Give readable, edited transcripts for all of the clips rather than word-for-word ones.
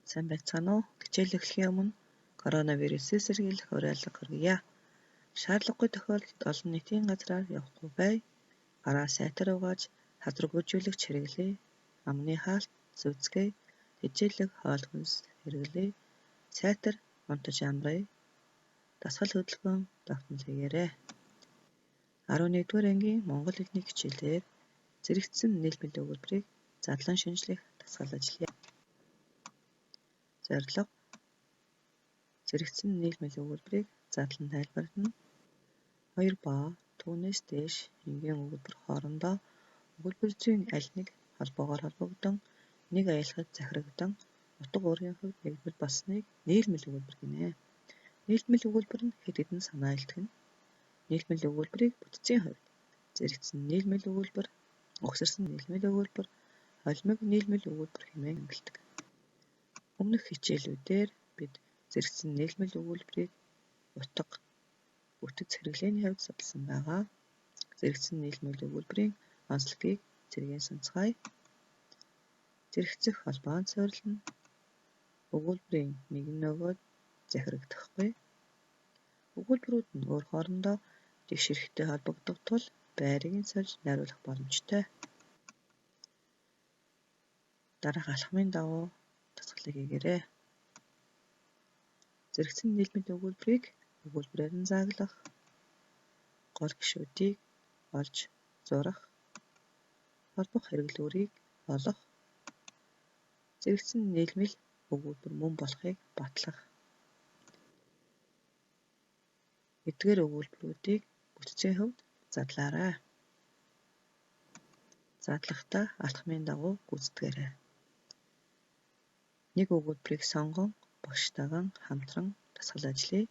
Сайн байцгаана уу? Хичээл эхлэхийн өмнө коронавирусээс сэргийлэх уриалга хүргье. Шаардлагагүй тохиолдолд олон нийтийн газраар явахгүй бай. Гараа сайтар угааж, хазаргүйжүүлэгч хэрэглээ, амны хаалт зүүцгээе, тэжээлэг хоол хүнс хэрэглээ, сайтар унтаж амрая, дасгал хөдөлгөөн тогтмол хийгээрэй. 11-р ангийн монгол хэлний хичээлээр зэрэгцсэн нийлмэл өгүүлбэрийг задлан шинжлэх дасгал ажиллая. Зорилго: зэрэгцсэн нийлмэл өгүүлбэрийг задлан тайлбарлана. Хоёр ба түүнээс дээш энгийн өгүүлбэр хоорондоо өгүүлбэр зүйн аль нэг холбоогоор холбогдон нэг аялахад захирагдан утга үүргийн хувьд нэгдмэл болсныг нийлмэл өгүүлбэр гинэ. Нийлмэл өгүүлбэр нь хэд хэдэн санаа илтгэнэ. Нийлмэл өгүүлбэрийг бүтцийн хувьд зэрэгцсэн нийлмэл өгүүлбэр, угсарсан нийлмэл өгүүлбэр, холимог нийлмэл өгүүлбэр хэмээн ангилдаг. Өмнөх хичээлүүдээр бид зэрэгцсэн нийлмэл өгүүлбэрийг утга, бүтэц хэрэглээний хувьд судалсан байгаа. Зэрэгцсэн нийлмэл өгүүлбэрийн онцлогийг цэргийн сонцгаая. Зэрэгцэх холбоон суурилна. Өгүүлбэрийн нэг нь нөгөөд захирагдахгүй. Өгүүлбэрүүд нь өөр хоорондоо тэгш эрхтэй холбогдох тул байрыг нь сольж найруулах боломжтой. Дараах алхмын дагуу дасгалыг хийгээрэй. Зэрэгцсэн нийлмэл өгүүлбэрийг өгүүлбэрээр нь зааглах, гол гишүүдийг олж зурах, холбох хэрэглүүрийг олох, зэрэгцсэн нийлмэл өгүүлбэр мөн болохыг батлах. Эдгээр өгүүлбэрүүдийг бүтцийн хувьд задлаарай. Задлахдаа алхмын дагуу гүйцэтгээрэй. Нэг өгүүлбэрийг сонгон багштайгаа хамтран дасгал ажиллая.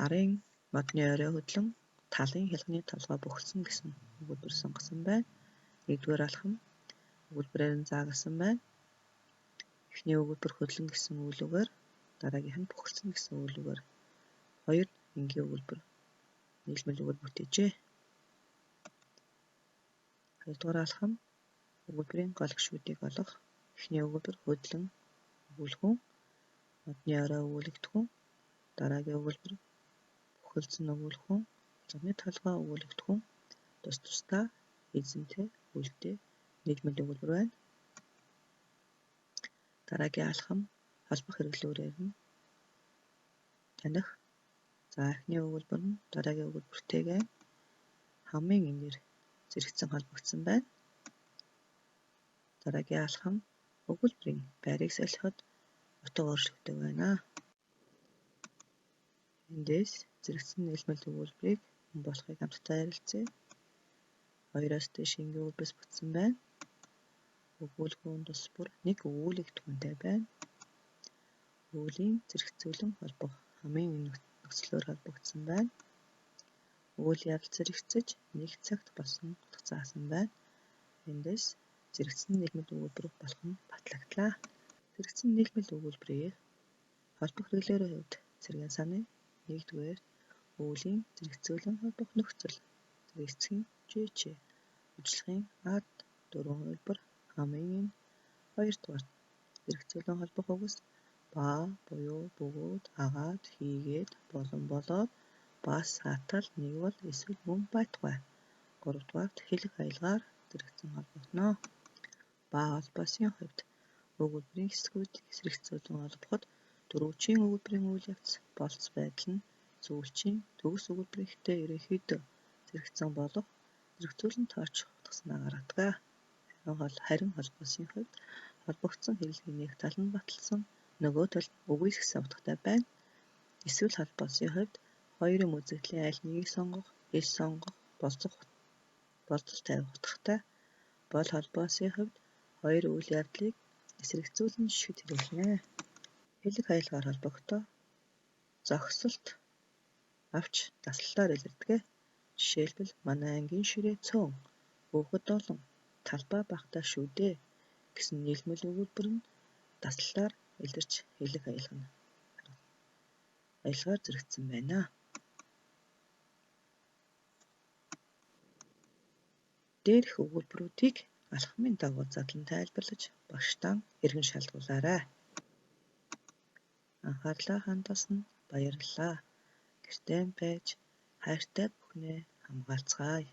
Арын модны орой хөдлөн талын хялганы толгой бөхөлдсөн гэсэн өгүүлбэр сонгосон байна. Нэгдүгээр алхам өгүүлбэрээр нь заагласан байна. Эхний өгүүлбэр хөдлөн гэсэн үйл үгээр, дараагийнх нь бөхөлдсөн гэсэн үйл үгээр хоёр энгийн өгүүлбэр нийлмэл өгүүлбэр бүтээжээ. Хоёрдугаар алхам өгүүлбэрийн гол гишүүдийг олох. Эхний өгүүлбэр хөдлөн өгүүлэхүүн, модны орой өгүүлэгдэхүүн, дараагийн өгүүлбэр бөхөлдсөн өгүүлэхүүн, хялганы толгой өгүүлэгдэхүүн тус тусдаа эзэнтэй үйлтэй нийлмэл өгүүлбэр байна. Дараагийн алхам холбох хэрэглүүрээр нь таних. За, эхний өгүүлбэр нь дараагийн өгүүлбэртэйгээ хамгийн энээр зэрэгцэн холбогдсон байна. Дараагийн алхам өгүүлбэрийн байрыг солиход утга өөрчлөгдөв байна. Эндээс зэрэгцсэн нийлмэл өгүүлбэрийг мөн болохыг хамтдаа ярилцъя. Хоёроос дээш энгийн өгүүлбэрээс бүтсэн байна. Өгүүлбэрийн тус бүр нэг өгүүлэгдэхүүнтэй байна. Өгүүлийн зэрэгцүүлэн холбох хамгийн нөхцлөөр холбогдсон байна. Үйл явдал зэрэгцэж нэг цагт болсон утга заасан байна. Эндээс зэрэгцсэн нийлмэл өгүүлбэр болох нь батлагдлаа. Зэрэгцсэн нийлмэл өгүүлбэрийг холбох хэрэглээрийн хувьд цэргийн саная. Нэгдүгээр өгүүлийн зэрэгцүүлэн холбох нөхцөл, зэрэгцгийн ЖЧ, үжлэхийн ад дөрвөн хувилбар хамгийн энэ. Хоёрдугаар зэрэгцүүлэн холбох үгс ба буюу бөгөөд агаад хийгээд болон болоод бас саатал нэг бол эсвэл мөн байтугай. Гуравдугаарт хэлэх аялгаар зэрэгцэн холбогдоно. Ба холбоосын хувьд өгүүлбэрийн хэсгүүдийг зэрэгцүүлэн холбоход дөрвөчийн өгүүлбэрийн үйл явц болц байдал нь сүүлчийн төгс өгүүлбэрийнхтэй ерөнхийдөө зэрэгцэн болох зэрэгцүүлэн тооцох утга санаа гаргадаг. Харин холбоосын хувьд холбогдсон хэрэглээний нэг тал нь баталсан, нөгөө тал нь үгүйсгэсэн утгатай байна. Эсвэл холбоосын хувьд хоёрын үзэгдлийн аль нэгийг сонгох, эл сонгох, болзол тавих утгатай. Бол холбоосын хувьд хоёр үйл явдлыг эсрэгцүүлэн жишгэд хэрэглэнэ. Хэлэх аялгаар холбогдоо зогсолт авч дасгалаар илэрдэг. Жишээлбэл, манай ангийн ширээ цөөн, хөөхөд олон, талбай багатай шүү дээ гэсэн нийлмэл өгүүлбэр нь даслалаар илэрч хэлэх аялга нь аялгаар зэрэгцсэн байна. Дээрх өгүүлбэрүүдийг алхмын дагуу задлан тайлбарлаж багштаа эргэн шалгуулаарай. Анхаарлаа хандуулсанд баярлалаа. Гэртээ байж хайртай бүхнээ хамгаалцгаая.